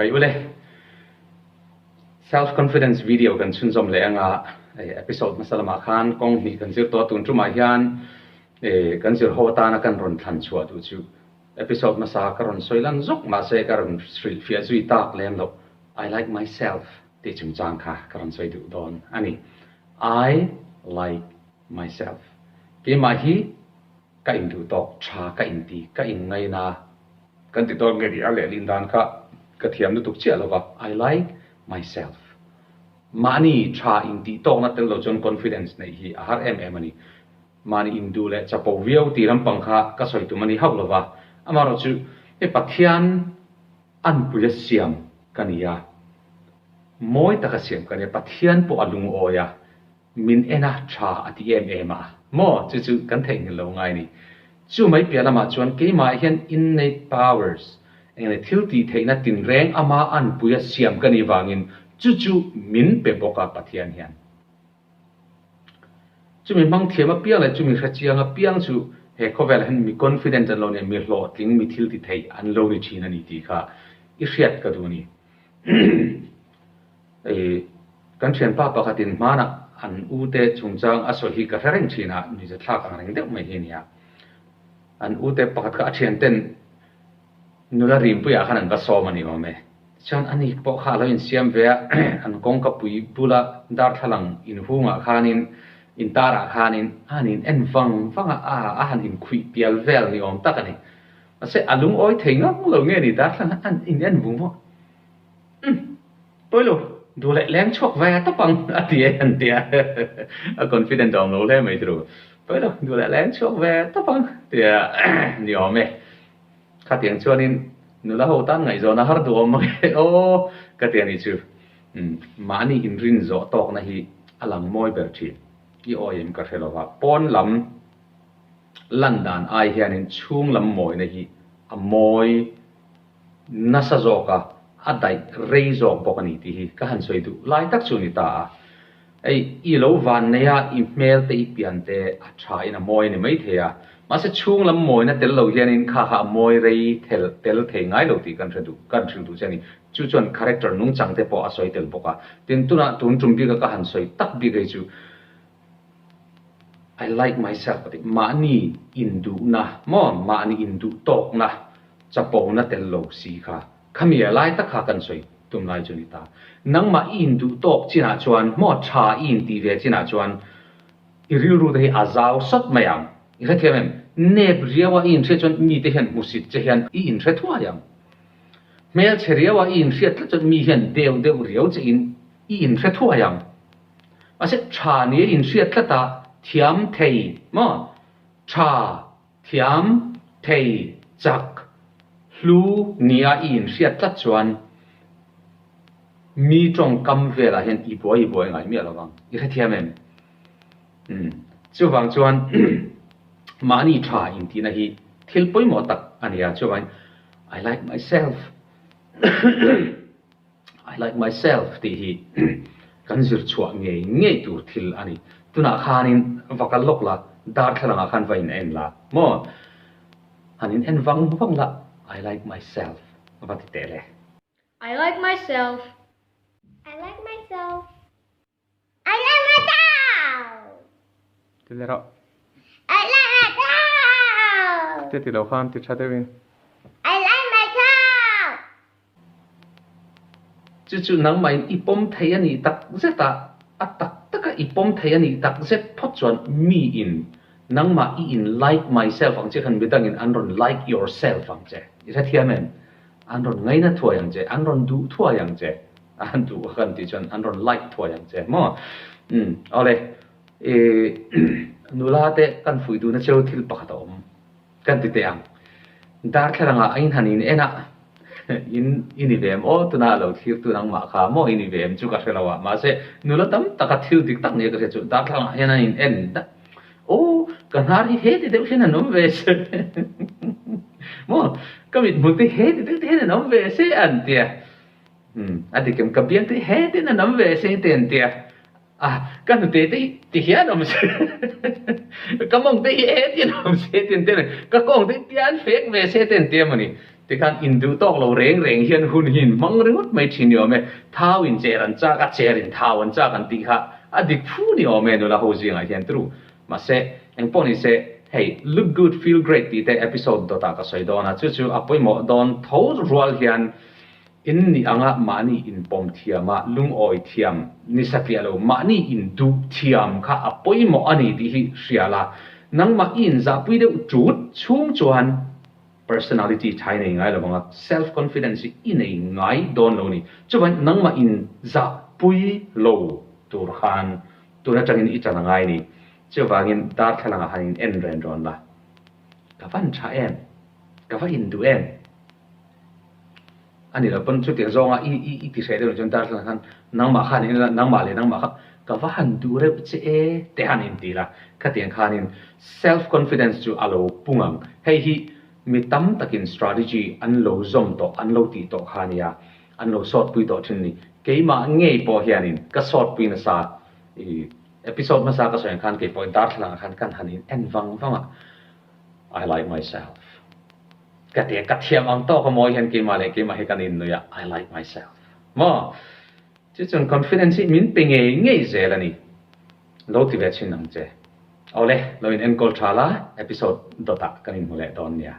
Chibai ule. Self confidence video kan chhunzawm leh anga episode hmasa lamah khan kawng hnih kan zir tawh a, tun tumah hian kan zir ho atana kan rawn thlan chhuah duh chu episode hmasa ka rawn sawi lan zawk mahse ka rawn hrilhfiah zui tak lem loh I like myself tih chungchang kha ka rawn sawi duh dawn a ni. I like myself. Keimah hi ka induh tawk, tha ka inti, ka inngaina kan ti dawn nge tih a lehlin dan kha ka thiam lutuk chiah lo va, I like myself. Mahni tha intih tawkna tel lo chuan confidence neih hi a har em em a ni. Mahni induh leh chapo viau tih lampang kha ka sawi tum a ni hauh lo va, amaherawhchu hei Pathian anpui a siam ka ni a, mawi taka siam ka ni a, Pathian pawh a lungawi a, Min en a, tha a ti em em a. Maw? Chu chu kan theihnghilh lo ngai a ni. Chu mai piah lamah chuan keimah hian innate powers, eng leh thil tih theihna tinreng ama anpuia siam ka nih vangin chu chu min pe bawk a Pathian hian. Chumi hmang thiam apiang leh chumi hrechiang apiang chu he khawvelah hian mi confident an lo ni a, mi hlawhtling, mi thil ti thei an lo ni thin a ni tih kha i hriat ka duh a ni. I kan thianpa pakhatin hmanah an u te chungchang a sawi hi ka hre reng thin a, nuihza thlak ang reng deuh mai hi a nia. An u te pakhat kha a thianten nula rimpuiah khan an va sawm a ni awm e. Tichuan ani pawh kha a lo insiam ve a, an kawngka pui bula darthlalang inhungah khanin intarah khanin a han in en vang vang a, a han inkhuih pial vel ni awm tak a ni. Mahse a lungawi thei ngang lo nge ni darthlalang an in en vung vang a. Umm. Pawilo, duh leh leng chhuak ve tawp ang a ti e an ti a, a confident awm lo hle mai chu. Pawilo, duh leh leng chhuak ve tawp ang ti a ni awm e. Khatiang chuanin nula ho tan ngaihzawn a har duh awm mang e aw ka ti a ni chu. Umm, mahni inrin zawh tawkna hi a lang mawi ber thin. I awi em ka hre lo va, pawn lam lan dan ai hianin chhung lam mawina hi a mawi. Nasa zawka a daih rei zawk bawk a ni tih hi ka han sawi duh lai tak chu a ni ta a. Ei, i lo van nei a, i hmel te i pian te a tha in a mawi a ni maithei a, mahse chhung lam mawina tel lo hianin kha kha a mawi rei thel tel thei ngai lo tih kan hre duh, kan hrilh duh che a ni. Chu chuan character nungchang te pawh a sawi tel bawk a. Tin, tunah tun tum bika ka han sawi tak bik hei chu I like myself a ti, mahni induhna maw, mahni induh tawkna chapona tel lo si kha, khami a lai tak kha kan sawi tum lai chu ni ta. Nangmah i induh tawk chinah chuan maw tha i intih ve chinah chuan i rilru te hi a zau sawt mai ang. I hrethiam em? Nep riaua i inhriat chuan mite hian hmusit che hian i inhre thuai ang. Hmelchhe riaua i inhriat tlat chuan mi hian deu deuh riau che in i inhre thuai ang. Mahse tha nia inhriat tlat a, thiam thei maw? Tha, thiam, thei, chak, hlu nia i inhriat tlat chuan mi tawngkam velah hian i buai i buai ngai miah lo vang. I hrethiam em? Umm. Chuvang chuan mahni tha intihna hi thil pawimawh tak a ni a, chuvangin I like myself. I like myself tih hi kan zir chhuah ngei ngei tur thil a ni. Tunah khanin va kal lawk la, darthlalangah khan va in en la maw? Han in en vang vang la, I like myself va ti teh le. I like myself. I like myself. I like myself. Ti leh rawh. I like myself. Ti ti lo khan ti tha deuhin. I like myself. Chu chu nangmahin i pawm thei a nih tak zet a, a tak taka i pawm thei a nih tak zet phawt chuan mi in nangmah i in like myself ang che khan midangin an rawn like yourself ang che. I hrethiam em? An rawn ngaina thuai ang che, an rawn duh thuai ang che. An duh a kan tih chuan an rawn like thuai ang che maw? Umm awle i nula te kan fuih duhna cheu thil pakhat a awm kan ti teh ang. Darthlalangah a in han in en a, in i ni ve em aw tuna a lo thlir tu nangmah kha maw i ni ve em chu ka hre lo a, mahse nula tam taka thil dik tak nia ka hria chu darthlalangah hian an in en dak Aw, ka hnar hi he ti deuh hian an awm ve se maw? Ka mithmul te he ti deuh te hian an awm ve se an ti a. Umm, a dik em? Ka biang te he tin an awm ve se te an ti a. Ah, ka hnute te hi ti hian awm se, ka mawng te hi he tin awm se te an ti a ni. Ka kawng te hi tian fek ve se te an ti a mawni. Tikhan induh tawk lo reng reng hian hun hi in hmang ringawt mai thin ni awm e. Thau in cher an chak a, cher in thau an chak an tih kha a dik fu ni awm e nula ho zingah hian tru. Mahse, engpawh ni se, hei look good feel great tih te episode dawtah ka sawi dawn a, chu chu a pawimawh dawn tho rual hian in nih anga mahni inpawm thiam a, lungawi thiam ni satliah lo, mahni induh thiam kha a pawimawh a ni tih hi hria la, nangmah i inzahpui deuh tut chhung chuan Personality tha i nei ngai lo vang a, self confidence hi i nei ngai dawn lo ni. Chuvain nangmah in zahpui lo tur khan tun atangin i tan a ngai ni. Chuvangin darthlalang ah han in en ren rawn la. Ka van tha em? Ka va induh em? A ni lo pawn chutiang zawnga i i i ti hreh deuh chuan darthlalang khan nangmah khan in la nangmah leh nangmah kha ka va han duh reuh che e te han inti la. Khatiang khanin self confidence chu a lo pung ang. Hei hi mi tam takin strategy an lo zawm tawh an lo tih tawh kha nia an lo sawtpui tawh thin ni. Keimah ngei pawh hianin ka sawtpui nasa i episode hmasa ka sawi ang khan keipawh darthlalang ah khan kan han in en vang vang a I like myself. Ka ti a, ka thiam ang tawk a mawi hian keimah leh keimah hi kan innuih a, I like myself. Maw? Chu chuan confidence hi min pe ngei ngei zel a ni. Lo ti ve chhin ang che. Awle, lo in enkawl tha la, episode dawtah kan inhmu leh dawn nia.